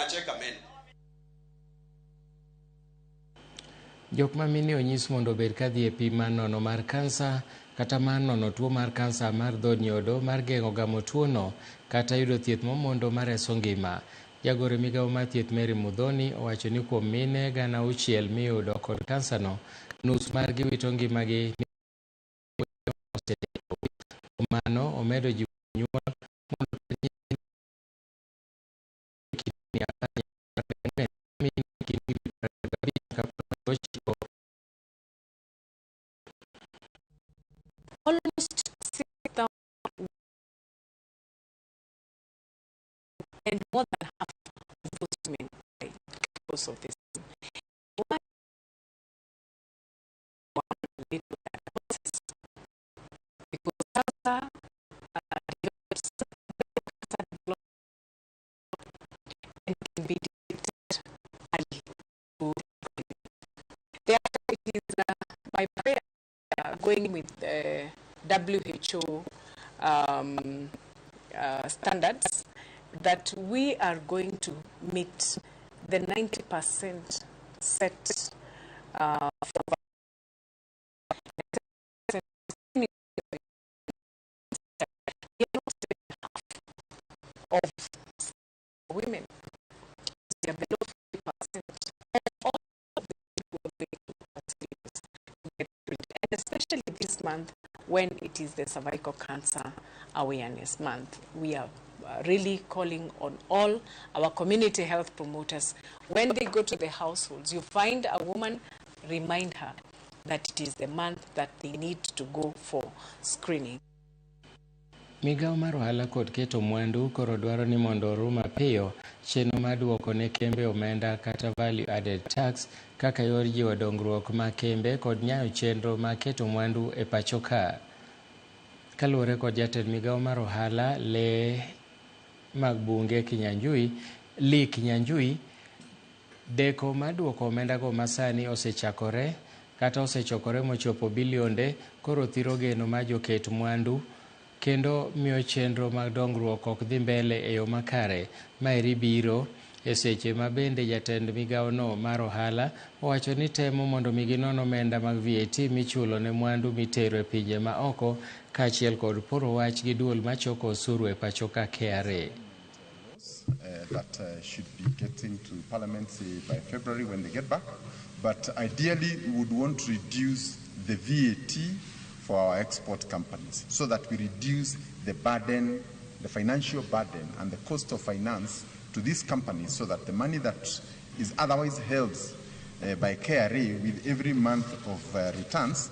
Wanacheka meno. Jok ma mine onyis mondo obed kadhi e pim mar nono mar kansa kata mar nono tuo mar kansa mar dho nyodo mar geng'o gamo tuono kata yudo thieth momondo mar reso ngima. Jagoro e migawo mar thieth Mary Muthoni owacho ni kuom mine 6,000 miyudo kod kansa no, nus margi wito ngimagi kuom mano omedo jiwo jonyuol mondo oter nyithindgi higni 10 nyaka 25 Almost 6,000 and more than half of those women die because of this. Why? Little diagnosis. Because cancer develops, cancer develops and can be detected early. Therefore, it is my prayer going with the WHO standards that we are going to meet the 90% set for of women. We are below 50% of all of the people and especially this month when it is the Cervical Cancer Awareness Month. We are really calling on all our community health promoters. When they go to the households, you find a woman, remind her that it is the month that they need to go for screening. Migawo mar ohala kod keto mwandu koro dwaro ni mondo oru mapiyo chenro mar duoko ne kembe omenda kata value added tax kaka yor jiwo dongruok mag kembe kod nyayo chenro mag keto mwandu e pacho ka. Kaluwore kod jatend migawo mar ohala le mag bunge Kinyanjui, Lee Kinyanjui, deko mar duoko omendago masani osechakore kata osechokore mochopo bilionde koro thiro geno mar joket mwandu kendo miyo chenro mag dongruok ok dhi mbele e yo makare. Maeri biro e seche ma bende jatend migawono mar ohala owacho ni temo mondo mi ginon omenda mag VAT michulo ne mwandu mitero e pinje ma oko kaachiel kod poro wach gi duol machoko osuru e pacho ka KRA. That should be getting to Parliament, say, by February when they get back. But ideally, we would want to reduce the VAT for our export companies so that we reduce the burden, the financial burden and the cost of finance to these companies so that the money that is otherwise held by KRA with every month of returns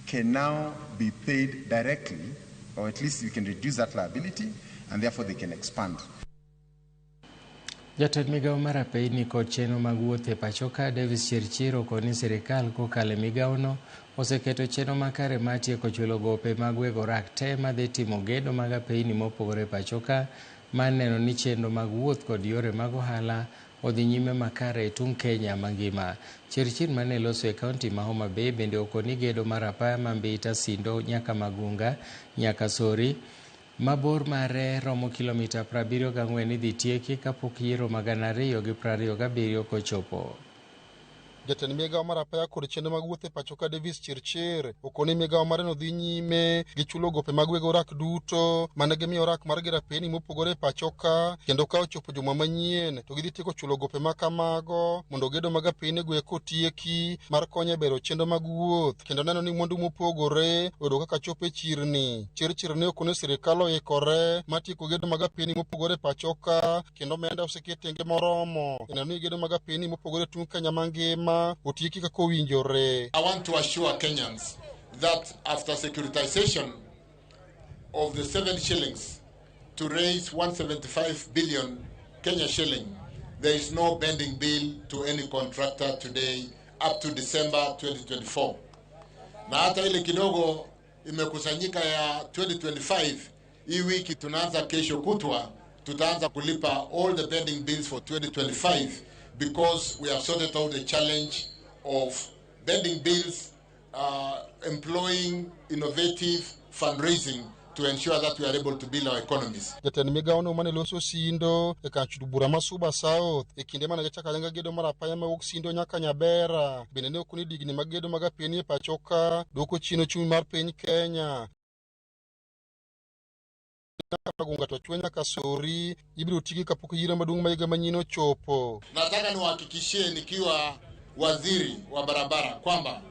can now be paid directly, or at least we can reduce that liability and therefore they can expand. Jatend migawo mar apeyni kod chenro mag wuoth e pacho ka Davis Chirchir okoni sirikal kokalo e migawono oseketo chenro makare mar tieko chulo gope mag weg orak te madhi timo gedo mag apeyni mopogore e pacho ka mar neno ni chenro mag wuoth kod yore mag ohala odhi nyime makare e tung Kenya mangima. Chirchir mane loso e kaunti ma Homa Bay bende okoni gedo mar apaya ma Mbita Sindo nyaka Magunga nyaka Sori mabor mare romo kilomita 74 idhi tieki kapok yiero ma 2027 kochopo. Jatend migawo mar apaya kod chenro mag wuoth e pacho ka Davis Chirchir okoni migawo mare no dhi nyime gi chulo gope mag weg orak duto mane gimiyo orak mar gero apeyni mopogore e pacho ka kendo ka ochopo juma manyien to gidhi tieko chulo gope ma kamago mondo gedo mag apeyni go eko otieki mar konyo e bero chenro mag wuoth kendo neno ni mwandu mopogore oyudo kaka chopo e chirni. Chirchir ne okoni sirikal oikore mar tieko gedo mag apeyni mopogore e pacho ka kendo omenda oseket tenge moromo e neno ni gedo mag apeyni mopogore e tung Kenya mangima otieki kaka owinjore. I want to assure Kenyans that after securitization of the 7 shillings to raise 175 billion Kenya shilling, there is no pending bill to any contractor today up to December 2024. Na hata ile kidogo imekusanyika ya 2025, hii wiki tunaanza kesho kutwa, tutaanza kulipa all the pending bills for 2025 because we have sorted out the challenge of pending bills, employing innovative fundraising to ensure that we are able to build our economies. Jatend migawono mane loso Sindo e kar chud bura ma Suba South e kinde mane gichako ayanga gedo mar apaya mawuok Sindo nyaka Nyabera bende ne okoni digni mag gedo mag apeni e pacho ka dwoko chien ochumi mar piny Kenya. Nyaka Gunga to chwe nyaka Sori ibiro tigi kapok yiero maduong' ma higa manyien ochopo. Nataka niwahakikishie nikiwa waziri wa barabara kwamba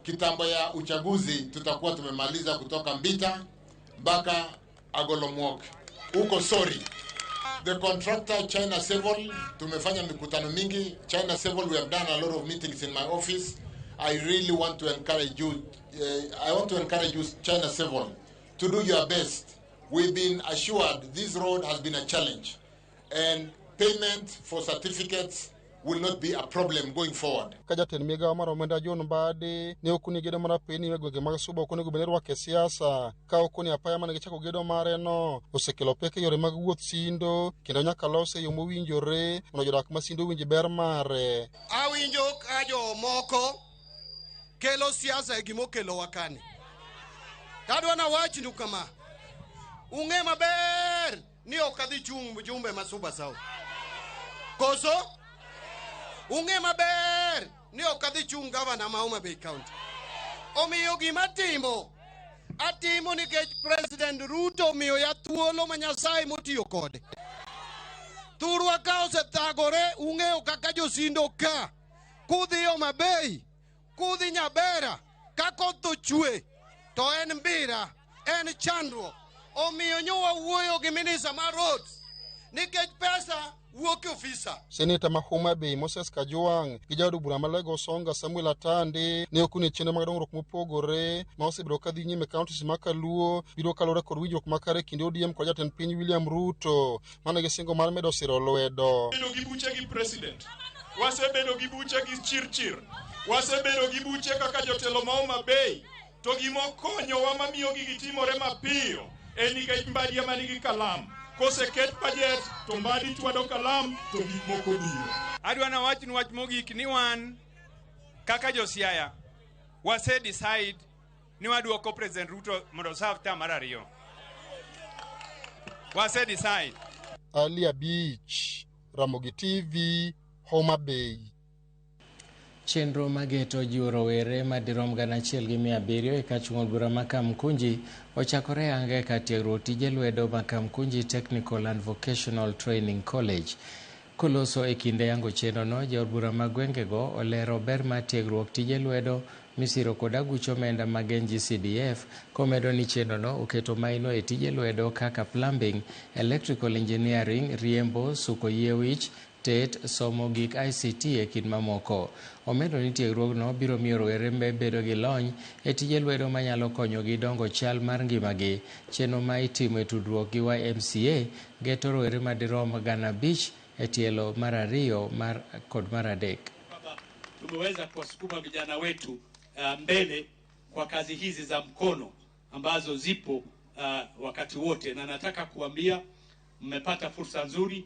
kitambo ya uchaguzi tutakuwa tumemaliza kutoka Mbita mpaka Agolomwok huko Sori. The contractor China Civil, tumefanya mikutano mingi. China Civil, we have done a lot of meetings in my office. I really want to encourage you, I want to encourage you, China Civil, to do your best. We've been assured this road has been a challenge, and payment for certificates will not be a problem going forward. Ka jatend migawo mar omenda John Mbadi ne okoni gedo mar apeni e gwenge mag Suba ok onego bed ni irwako e siasa ka okoni apaya mane gichako gedo mare no osekelo pek e yore mag wuoth Sindo kendo nyaka lose e yo mowinjore mondo jodak ma Sindo owinj ber mare. Awinjo ka jomoko kelo siasa e gimokelowa kani. Tadwa nawachnu kama, ung'e maber ni ok adhi chung' mjumbe ma Suba South. Koso? Ung'e maber ni ok adhi chung' gavana ma Homa Bay County. Omiyo gima atimo, atimo nikech President Ruto omiyoya thuolo ma Nyasaye motiyo kode. Thurwa ka osethagore, ung'eyo kaka josindo ka, kudhi Homa Bay, kudhi Nyabera, ka koth ochwe, to en mbira, en chandruok. Omiyo nyo wawuoyo gi minista mar roads, nikech pesa wuok e ofisa. Seneta ma Homa Bay Moses Kajwang' gi jaod bura ma Lego Songa Samuel Atandi ne okoni chenro mag dongruok mopogore ma osebedo ka dhi nyime e counties ma Kaluo biro kaluwore kod winjruok makare e kind ODM kod jatend piny William Ruto mane gi singo mar medo siro lwedo. Wasebedo gi buche gi president, wasebedo gi buche gi Chirchir, wasebedo gi buche kaka jotelo ma Homa Bay, to gimokonyowa mamiyo gigi timore mapiyo en nikech Mbadi ema nigi kalam. Koseket budget to Mbadi chwado kalam to gik moko biro. Adwa nawachnu wach mogik ni wan kaka jo-Siaya wase decide ni waduoko President Ruto mondo oserve term mar ariyo. Wase decide. Ali Abich, Ramogi TV, Homa Bay. Chenro mageto jiwo rowere madirom 1700 e kachung' od bura ma Kamkunji ochakore ayanga e kar tiegruok tije lwedo ma Kamkunji Technical and Vocational Training College. Koloso e kinde yango chenrono, jaod bura ma gwengego olero ber mar tiegruok tije lwedo misiro kod aguch omenda mag NGCDF komedo ni chenrono oketo maino e tije lwedo kaka plumbing, electrical engineering, riembo, suko yie wich, tet, somo gik ICT e kind mamoko. Omedo ni tiegruogno biro miyo rowere bedo gi lony e tije lwedo manyalo konyogi dongo chal mar ngimagi. Chenro ma itimo e tudruok gi YMCA geto rowere madirom 5,000 e tielo mar 2 mar kod mar 3. Tumeweza kuwasukuma vijana wetu mbele kwa kazi hizi za mkono ambazo zipo wakati wote, na nataka kuambia mmepata fursa nzuri,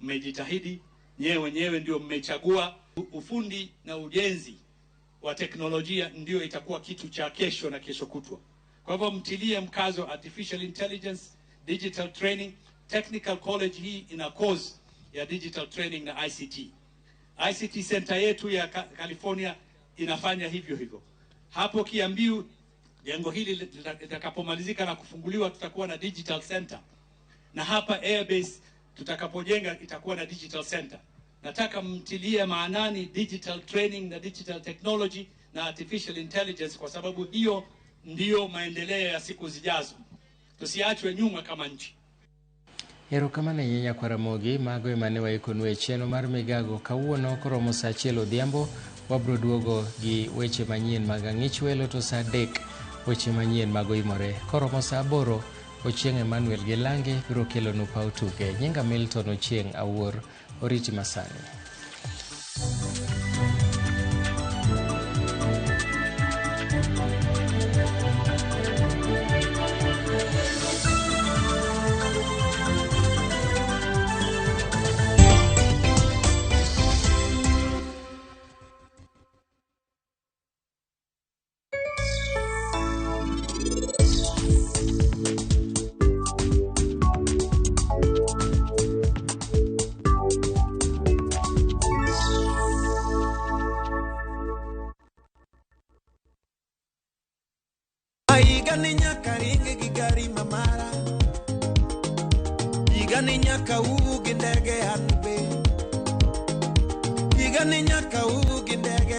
mmejitahidi nyewe wenyewe ndio mmechagua ufundi na ujenzi wa teknolojia ndio itakuwa kitu cha kesho na kesho kutwa. Kwa hivyo mtilie mkazo artificial intelligence, digital training. Technical college hii ina course ya digital training na ICT. ICT center yetu ya California inafanya hivyo hivyo. Hapo Kiambiu jengo hili litakapomalizika na kufunguliwa tutakuwa na digital center. Na hapa Airbase tutakapojenga itakuwa na digital center. Nataka mtilie maanani digital training na digital technology na artificial intelligence kwa sababu hiyo ndiyo maendeleo ya siku zijazo. Tusiachwe nyuma kama nchi. Erokamano ahinya kwa Ramogi, mago ema ne waikonu e chenro mar migago kawuono koromo saa 1 odhiambo wabro duogo gi weche manyien mag ang'ich welo to saa 3 weche manyien mag oimore. Koromo saa 8 Ochieng' Emmanuel gi Lange biro kelonu paw tuke. Nyinga Milton Ochieng' Awuor, oriti masani. Higa ni nyaka ringi gi gari mamara. Higa ni nyaka wuo gi ndege an be. Higa ni nyaka wuo gi ndege.